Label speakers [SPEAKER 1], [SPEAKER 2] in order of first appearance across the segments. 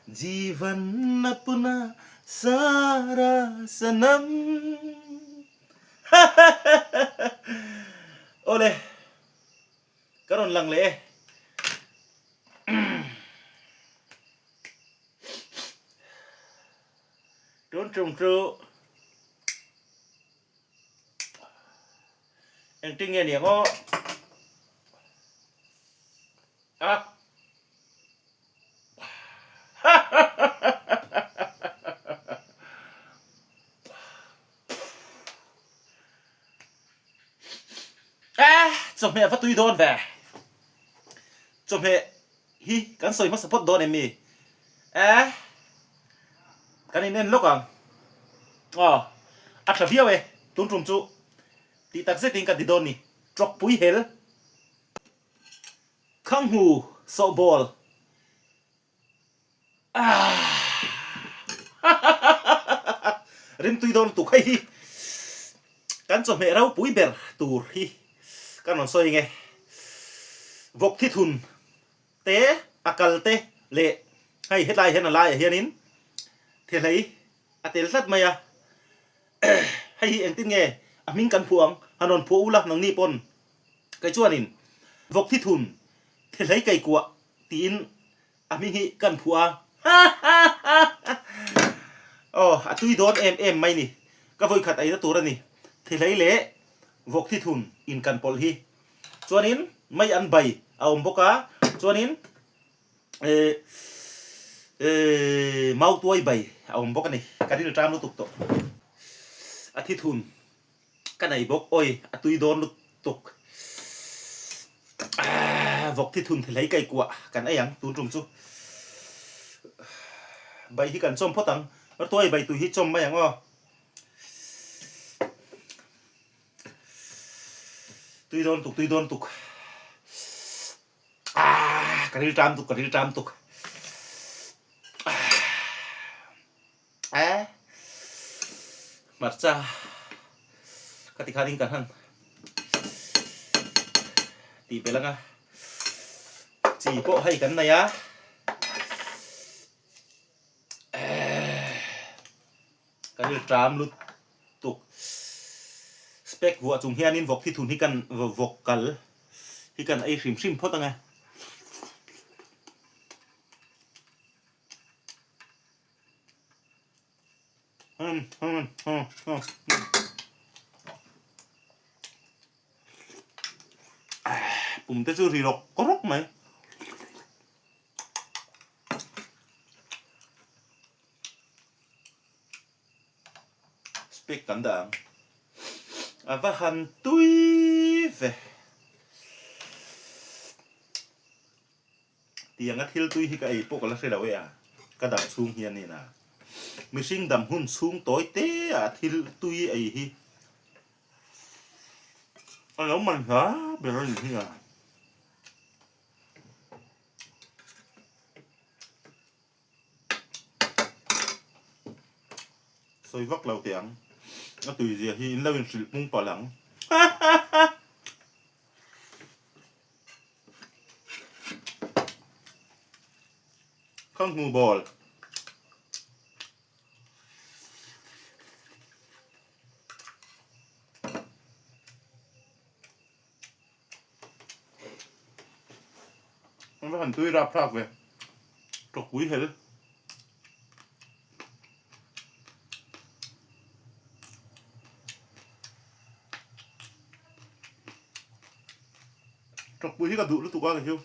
[SPEAKER 1] Jeevan apna sara sanam Awle ka rawn lang leh e. Tun tum chu engtin nge niang aw a. Eh, chawhmeh va tui dawn ve. Chawhmeh hi kan sawi hmasa phawt dawn em mi? Eh, kan in en lawk ang. Aw, a tha viau e, tun tum chu tih tak zetin ka ti dawn ni. Tawkpui hel. Khanghu sawhbawl Rimtui dawn lutuk hei hi kan chawhmeh ropui ber tur hi ka rawn sawi nge. Vawk thi thun te a kal te leh hei hetlai hian a laiah hianin thehlei a tel tlat mai a. Hei hi engtin nge a hming kan phuah ang? Han rawn phuah ula nangni pawn. Kei chuanin vawk thi thun thehlei kaikuah tiin a hming hi kan phuah a. Aw, a tui dawn em em mai ni. Ka vawikhat eina tur a ni. Thehlei leh vawk thi thun in kan pawlh hi. Chuanin mai an bai a awm bawk a, chuanin eh eh mautuai bai a awm bawk a ni. Ka ril ṭam lutuk tawh. A thi thun. Ka nei bawk awi a tui dawn lutuk vawk thi thun hlei kai kuah kan ei ang tun tum chu bai hi kan chawm phawt ang tuai bai tui hi chawm mai ang aw tui dawn tuk tui dawn tuk ka ril ṭam tuk ka ril ṭam tuk. Eh hmarcha ka ti khanin kan han tih belh anga chi pawh hei kan nei a eh kan il ṭam lutuk spec vuah chung hianin vawk thi thun hi kan vawk kal hi kan ei hrim hrim phawt anga. Pum te chu ri rawk rawk mai. Speak kan dah ang. A va han tui ve. Tianga thil tui hi ka ei pawh ka la hre lo e a, ka dam chhung hian nin a. Mihring dam hun chhung tawi te ah thil tui ei hi a lo man hla ber a ni hi a. Sawi vak lo teh ang, a tui zia hi in lo inhrilh pung palh ang. Khanghu ball. An va han tui rap thlak ve. Tawkpui hel. Tawkpui hi ka duh lutuk a kei chu.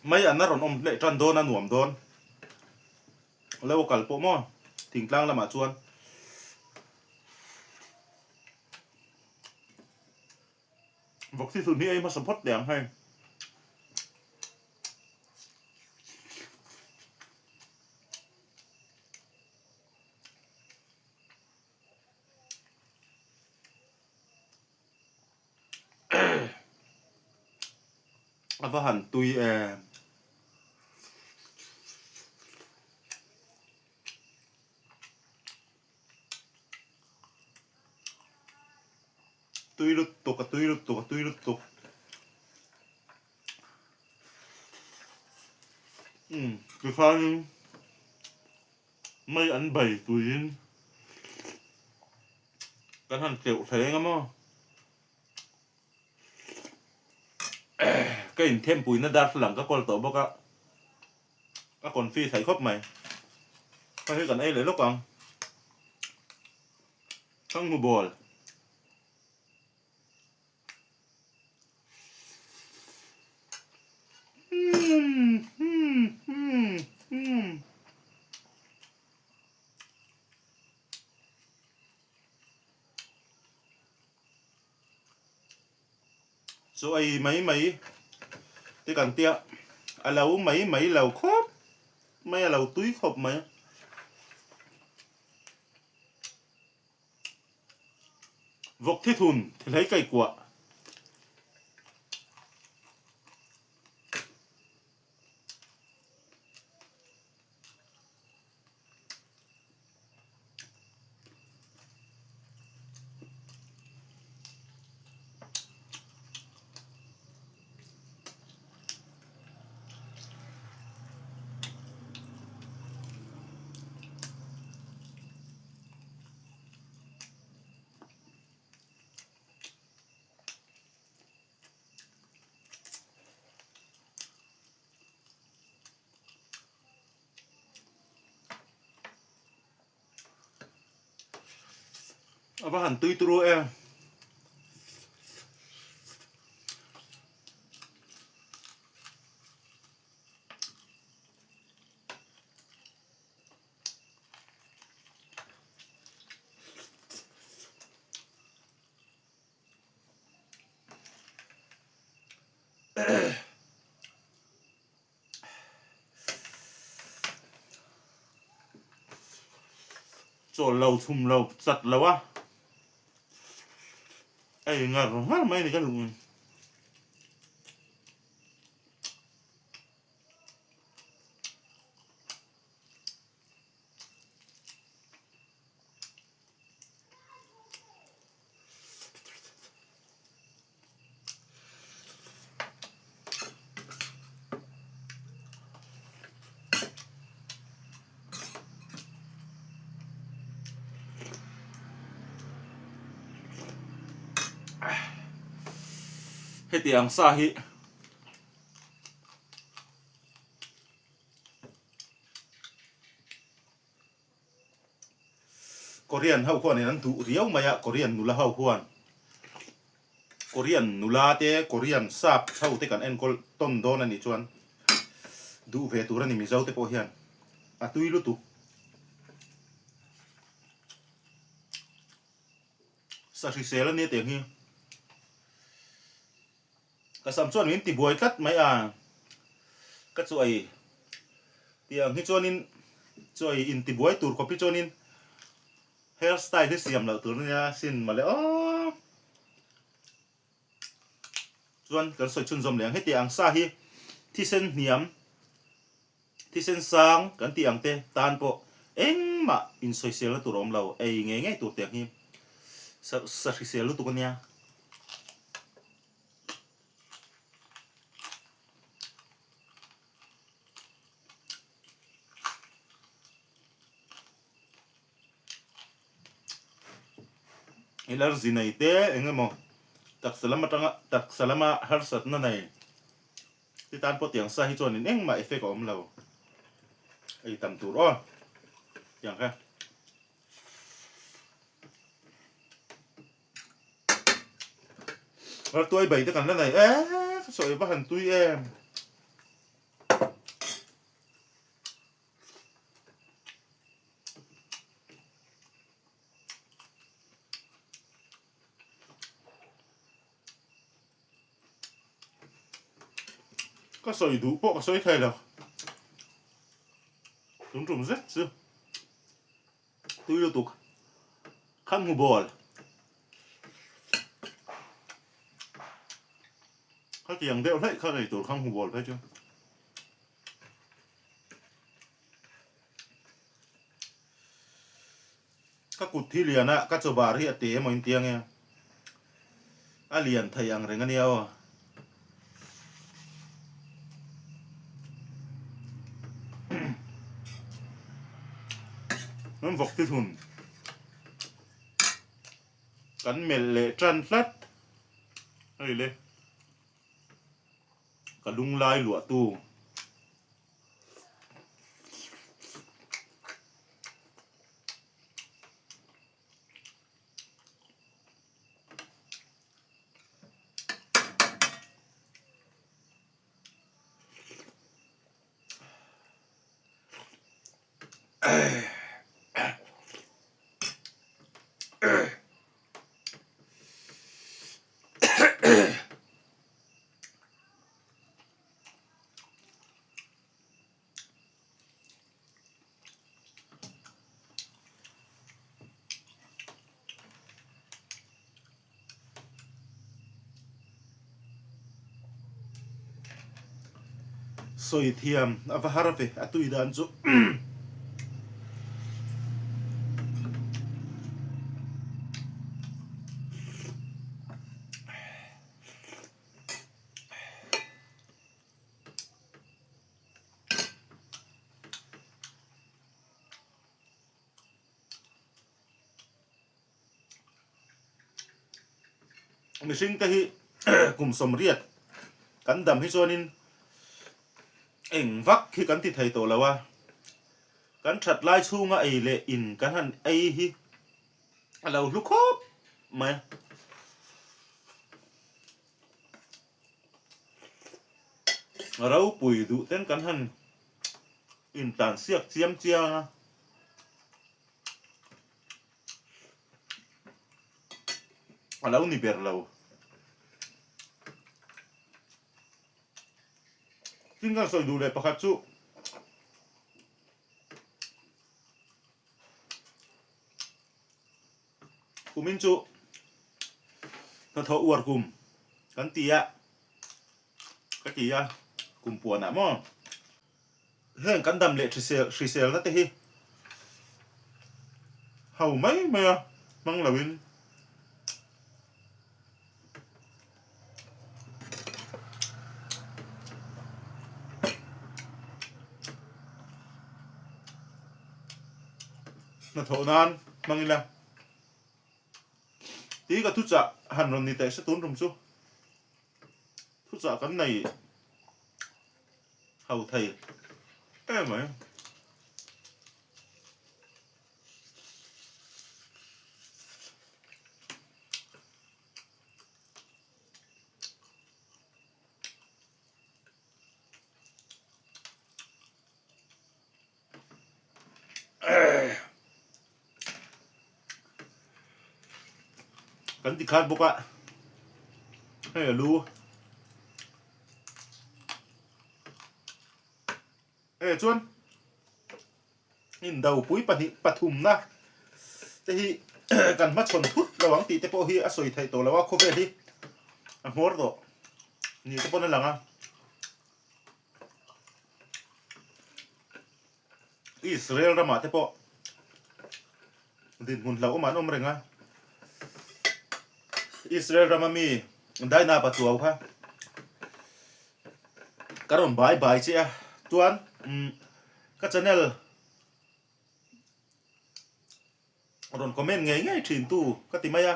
[SPEAKER 1] Mai an a rawn awm leh tan dawn a nuam dawn. Lo kal pawh maw thingtlang lamah chuan. Vawk thi thun hi ei hmasa phawt teh ang hei. A va han tui em. Tui lutuk a tui lutuk a tui lutuk. Umm tikhanin mai an bai tuiin kan han tleuh thei eng a maw. Ka inthempuina darthlalang ka kawl tawh bawk a, ka confi thei khawp mai. Hei hi kan ei leh lawk ang. Thanghu bawl. Chaw ei mai mai te kan tia a lo mai mai lo khawp mai a lo tui khawp mai. Vawk thithun thihlei kaihkuah. A va han tui turu e. Chawl lo chhum lo chat lo a ei ngar ngar mai a ni ka duh ni. Hetiang sa hi Korean ho khuanin an duh riau mai a, Korean nula ho khuan. Korean nula te, Korean sap ho te kan enkawl tawn dawn a nih chuan duh ve tur a ni Mizo te pawh hian a tui lutuk. Sa hrisel a nia tiang hi. Ka sam chuan min tibuai tlat mai a, ka chuai tiang hi chuanin chuai intibuai tur khawp hi chuanin hair style hi siam loh tur ania sin mawle aw. Chuan kan sawi chhunzawm leh ang heti ang sa hi thisen hniam Thisen sang kan tih ang te tan pawh engmah insawiselna tur a awm lo, ei ngei ngei tur tiang hi sa hrisel lutuk a nia. Allergy nei te eng emaw taksa lam atanga taksa lama harsatna nei Ti tan pawh tiang sa hi chuanin engmah effect a awm lo. Ei tam tur aw. Tiang kha. Ratuai bai te kan la nei e ka sawi va han tui em. Ka sawi duh pawh ka sawi thei lo. Tum tum zet chu tui lutuk khan hmu bawl. Khatiang deuh hlek kha nei tur khan hmu bawl phei chu. Ka kut hi lian a, ka chawbar hi a te emaw in tia nge. A lian thei ang reng a nia aw. An vawk ti thun. Kan melh leh tan tlat. Hei le. Ka lunglai luahtu. Sawi thiam a va har ve a tui dan chu. Mihring te hi kum sawmriat kan dam hi chuanin eng vak hi kan ti thei tawh lo a, kan that lai chhunga ei leh in kan han ei hi a lo hlu khawp mai a. Ropui duh ten kan han intlansiak chiam chiang a. A lo ni ber lo. Tin kan sawi duh leh pakhat chu Kumin chu hnathawh uar kum kan ti a, ka ti a, kum puanah maw? Heng kan dam leh hrisel hriselna te hi ho mai mai a, hmang loin. Hnathawh nan hmang ila tih ka thuchah han rawn ni teh se tun rum chu thuchah kan nei ho thei em mai. Kan ti khat bawk a, hei a lu. E chuan indopui pahnih pathumna te hi kan hmachhawn thut lo ang tih te pawh hi a sawi theih tawh lo a, khawvel hi a hmawr tawh ni te pawn a lang a. Israel ramah te pawh dinhmun hlauhawm an awm reng a, Israel rama mi Daina Patuau kha ka rawn bai bai che a, chuan umm ka channel rawn comment ngei ngei thin tu ka ti mai a,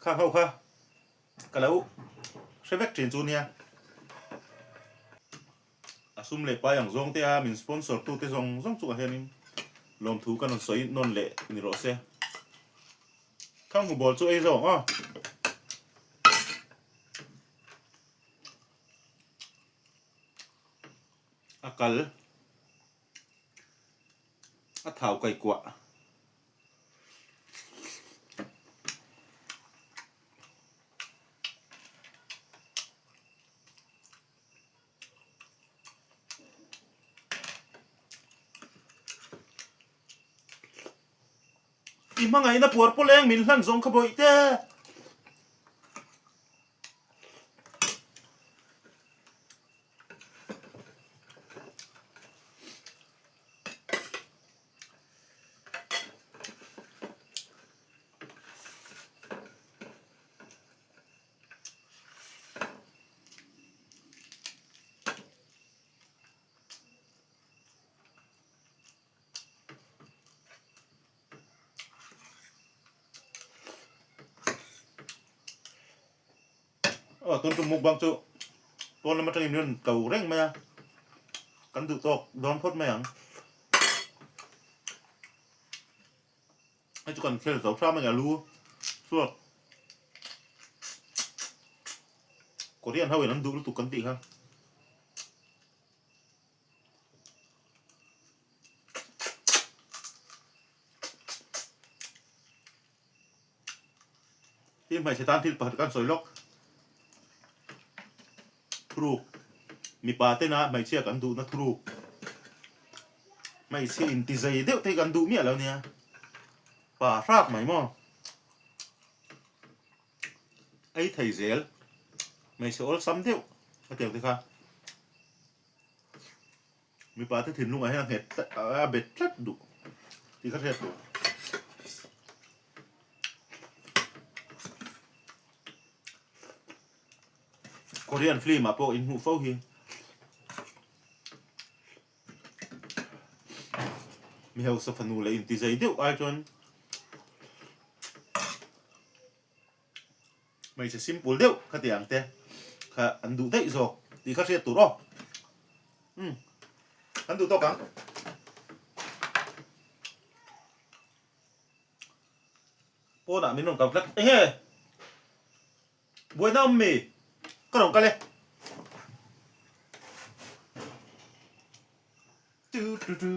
[SPEAKER 1] khang ho kha ka lo hre vek thin chu nia. A sum leh pai ang zawng te a min sponsor tu te zawng zawng chungah hianin lawmthu ka rawn sawi nawn leh ni rawh se. Thanghu bawl chu ei zawng aw. A kal a thau kaikuah. I hmangaihna puar pawleng min hlan zawng kha bawih te. Aw tun tum mukbang chu pawn lam atangin min rawn ko reng mai a, kan duh tawk dawn phawt mai ang. Hei chu kan khel zo hram a ni a lu chhuak Korean ho in an duh lutuk kan tih kha. Tin hmeichhe tan thil pakhat kan sawi lawk. Thuruk mipa tena hmeichhia kan duhna thuruk hmeichhia intizei deuh te hi kan duh miah lo nia. Pa hrak mai maw? Ei thei zel hmeichhe awlsam deuh hetiang te kha mipa te thinlungah hian a nghet tlat a bet tlat duh tih ka hriat tur. Korean film ah pawh in hmuh fo hi mi hausa fanu leh intizei deuh ai chuan Hmeichhe simple deuh kha ti ang te kha an duh daih zawk tih kha hriat tur aw. Umm kan duh tawk ang. Pawnah min rawn kal tlat. Enge? Buaina awm mi? Ka rawn kal e. Tu tu tu.